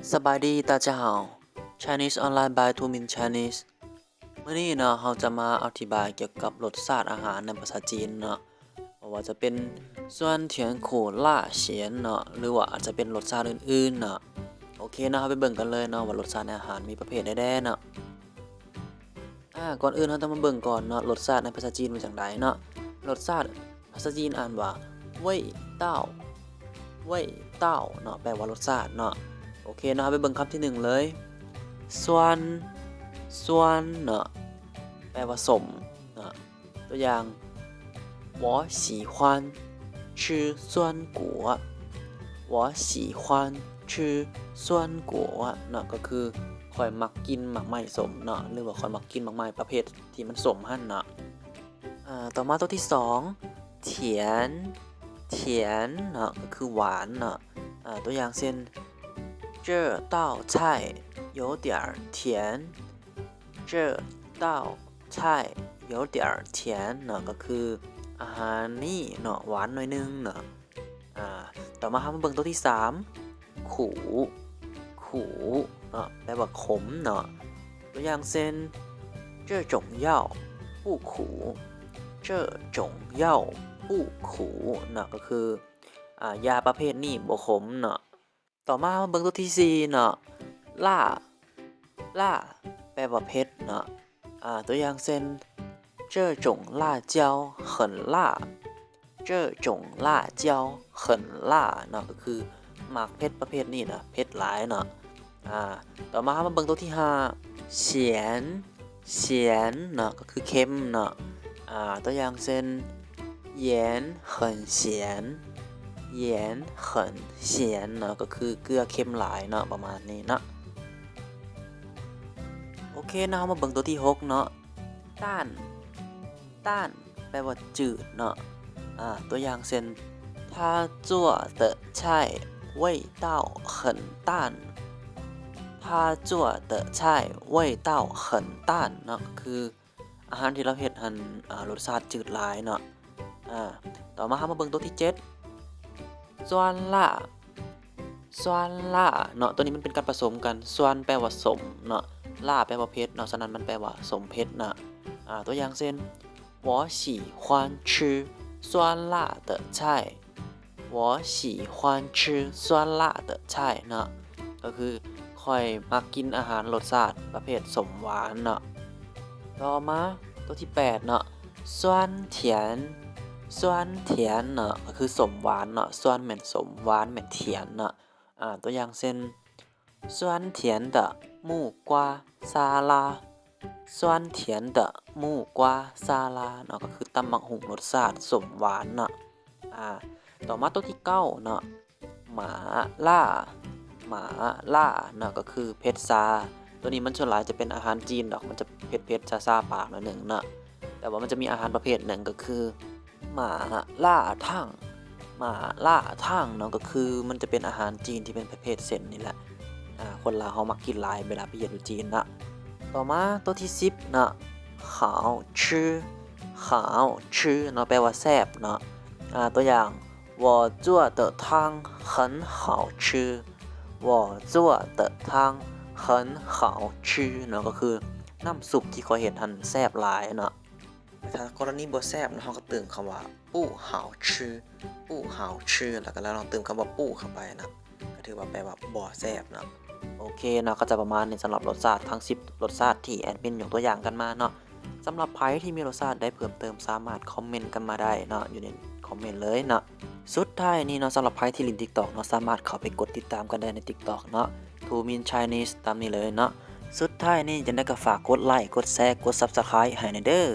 ສະບາຍດີ 大家好 Chinese Online by Tumin Chinese ມື້ນີ້ເນາະ ເຮົາຈະມາອະທິບາຍກ່ຽວກັບລົດຊາດອາຫານໃນພາສາຈີນເນາະ ບໍ່ວ່າຈະເປັນ 酸甜苦辣咸 ເນາະ ຫຼືວ່າອາດຈະເປັນລົດຊາດອື່ນໆເນາະ. ໂອເຄເນາະ ເຮົາໄປເບິ່ງກັນເລີຍເນາະ ວ່າລົດຊາດໃນອາຫານມີປະເພດໃດແດ່ເນາະ. ອາ ກ່ອນອື່ນເຮົາຕ້ອງມາເບິ່ງກ່ອນເນາະ ລົດຊາດໃນພາສາຈີນວ່າຈັ່ງໃດເນາະ. ລົດຊາດພາສາຈີນອ່ານວ່າ 味道 味道 ເນາະ ແປວ່າລົດຊາດເນາະ. ໂອເຄເນາະ ເຮົາໄປເບິ່ງຄຳທີໜຶ່ງເລີຍ 酸 酸 ເນາະ ແປວ່າສົ້ມເນາະ. ຕົວຢ່າງ 我喜欢吃酸果 我喜欢吃酸果 ເນາະ ກໍຄືຂ້ອຍມັກກິນໝາກໄມ້ສົ້ມເນາະ ຫຼືວ່າຂ້ອຍມັກກິນໝາກໄມ້ປະເພດທີ່ມັນສົ້ມຫັ້ນເນາະ. ອາ ຕໍ່ມາຕົວທີສອງ 甜 甜 ເນາະ ກໍຄືຫວານເນາະ. ອາ ຕົວຢ່າງເຊັ່ນ 这道菜有点儿甜 这道菜有点儿甜 ເນາະ ກໍຄືອາຫານນີ້ເນາະ ຫວານໜ້ອຍໜຶ່ງເນາະ. ອາ ຕໍ່ມາເຮົາມາເບິ່ງຕົວທີສາມ 苦 苦 ເນາະ ແປວ່າຂົມເນາະ. ຕົວຢ່າງເຊັ່ນ 这种药不苦 这种药不苦 ເນາະ ກໍຄື ອາ ຢາປະເພດນີ້ບໍ່ຂົມເນາະ. ຕໍ່ມາເຮົາມາເບິ່ງຕົວທີສີ່ເນາະ 辣 辣 ແປວ່າເຜັດເນາະ. ອາ ຕົວຢ່າງເຊັ່ນ 这种辣椒很辣 这种辣椒很辣 ເນາະ ກໍຄືໝາກເຜັດປະເພດນີ້ນະ ເຜັດຫຼາຍເນາະ. ອາ ຕໍ່ມາເຮົາມາເບິ່ງຕົວທີຫ້າ 咸 咸 ເນາະ ກໍຄືເຄັມເນາະ. ອາ ຕົວຢ່າງເຊັ່ນ 盐很咸 盐很咸 ເນາະ ກໍຄືເກືອເຄັມຫຼາຍເນາະ ປະມານນີ້ເນາະ. ໂອເຄເນາະ ເຮົາມາເບິ່ງຕົວທີຫົກເນາະ 淡 淡 ແປວ່າຈືດເນາະ. ອາ ຕົວຢ່າງເຊັ່ນ 他做的菜味道很淡 他做的菜味道很淡 ເນາະ ກໍຄືອາຫານທີ່ລາວເຮັດຫັ້ນ ອາ ລົດຊາດຈືດຫຼາຍເນາະ. ອາ ຕໍ່ມາເຮົາມາເບິ່ງຕົວທີເຈັດ 酸辣 酸辣 ເນາະ ຕົວນີ້ມັນເປັນການປະສົມກັນ 酸 ແປວ່າສົ້ມເນາະ 辣 ແປວ່າເຜັດເນາະ ສະນັ້ນມັນແປວ່າສົ້ມເຜັດເນາະ. ອາ ຕົວຢ່າງເຊັ່ນ 我喜欢吃酸辣的菜 我喜欢吃酸辣的菜 ເນາະ ກໍຄືຂ້ອຍມັກກິນອາຫານລົດຊາດປະເພດສົ້ມຫວານເນາະ. ຕໍ່ມາຕົວທີແປດເນາະ 酸甜 酸甜 ເນາະ ກໍຄືສົ້ມຫວານເນາະ 酸ແມ່ນສົ້ມ ຫວານແມ່ນ甜ເນາະ. ອາ ຕົວຢ່າງເຊັ່ນ 酸甜的木瓜沙拉 酸甜的木瓜沙拉 ເນາະ ກໍຄືຕຳບັກຫຸ່ງລົດຊາດສົ້ມຫວານເນາະ. ອາ ຕໍ່ມາຕົວທີເກົ້າເນາະ 麻辣 麻辣 ເນາະ ກໍຄືເຜັດຊາ. ຕົວນີ້ມັນສ່ວນຫຼາຍຈະເປັນອາຫານຈີນດອກ ມັນຈະເຜັດໆ ຊາໆ ປາກໜ້ອຍໜຶ່ງເນາະ ແຕ່ວ່າມັນຈະມີອາຫານປະເພດໜຶ່ງກໍຄື หม่าล่าทั่ง หม่าล่าทั่ง ເນາະ ກໍຄືມັນຈະເປັນອາຫານຈີນທີ່ເປັນປະເພດເສັ້ນນີ້ແຫຼະ. ອາ ຄົນລາວເຮົາມັກກິນຫຼາຍເວລາໄປຮຽນຢູ່ຈີນເນາະ. ຕໍ່ມາຕົວທີສິບເນາະ 好吃 好吃 ເນາະ ແປວ່າແຊບເນາະ. ອາ ຕົວຢ່າງ 我做的汤很好吃 我做的汤很好吃 ເນາະ ກໍຄືນ້ຳຊຸບທີ່ຂ້ອຍເຮັດຫັ້ນແຊບຫຼາຍເນາະ. ແຕ່ຖ້າກໍລະນີບໍ່ແຊບເນາະ ເຮົາກໍເຕີມຄຳວ່າ 不好吃 不好吃 ແລ້ວກໍລອງເຕີມຄຳວ່າ 不 ເຂົ້າໄປເນາະ ກໍຖືວ່າແປວ່າບໍ່ແຊບເນາະ. ໂອເຄເນາະ ກໍຈະປະມານນີ້ສຳລັບລົດຊາດທັງສິບລົດຊາດທີ່ແອດມິນຍົກຕົວຢ່າງກັນມາເນາະ. ສຳລັບໃຜທີ່ມີລົດຊາດໃດເພີ່ມເຕີມ ສາມາດຄອມເມັນກັນມາໄດ້ເນາະ ຢູ່ໃນຄອມເມັນເລີຍເນາະ. ສຸດທ້າຍນີ້ເນາະ ສຳລັບໃຜທີ່ຫຼິ້ນ TikTok ເນາະ ສາມາດເຂົ້າໄປກົດຕິດຕາມກັນໄດ້ໃນ TikTok ເນາະ Tumin Chinese ຕາມນີ້ເລີຍເນາະ. ສຸດທ້າຍນີ້ຈັ່ງໃດກໍຝາກກົດໄລ ກົດແຊ ກົດ Subscribe ໃຫ້ແດ່ເດີ້.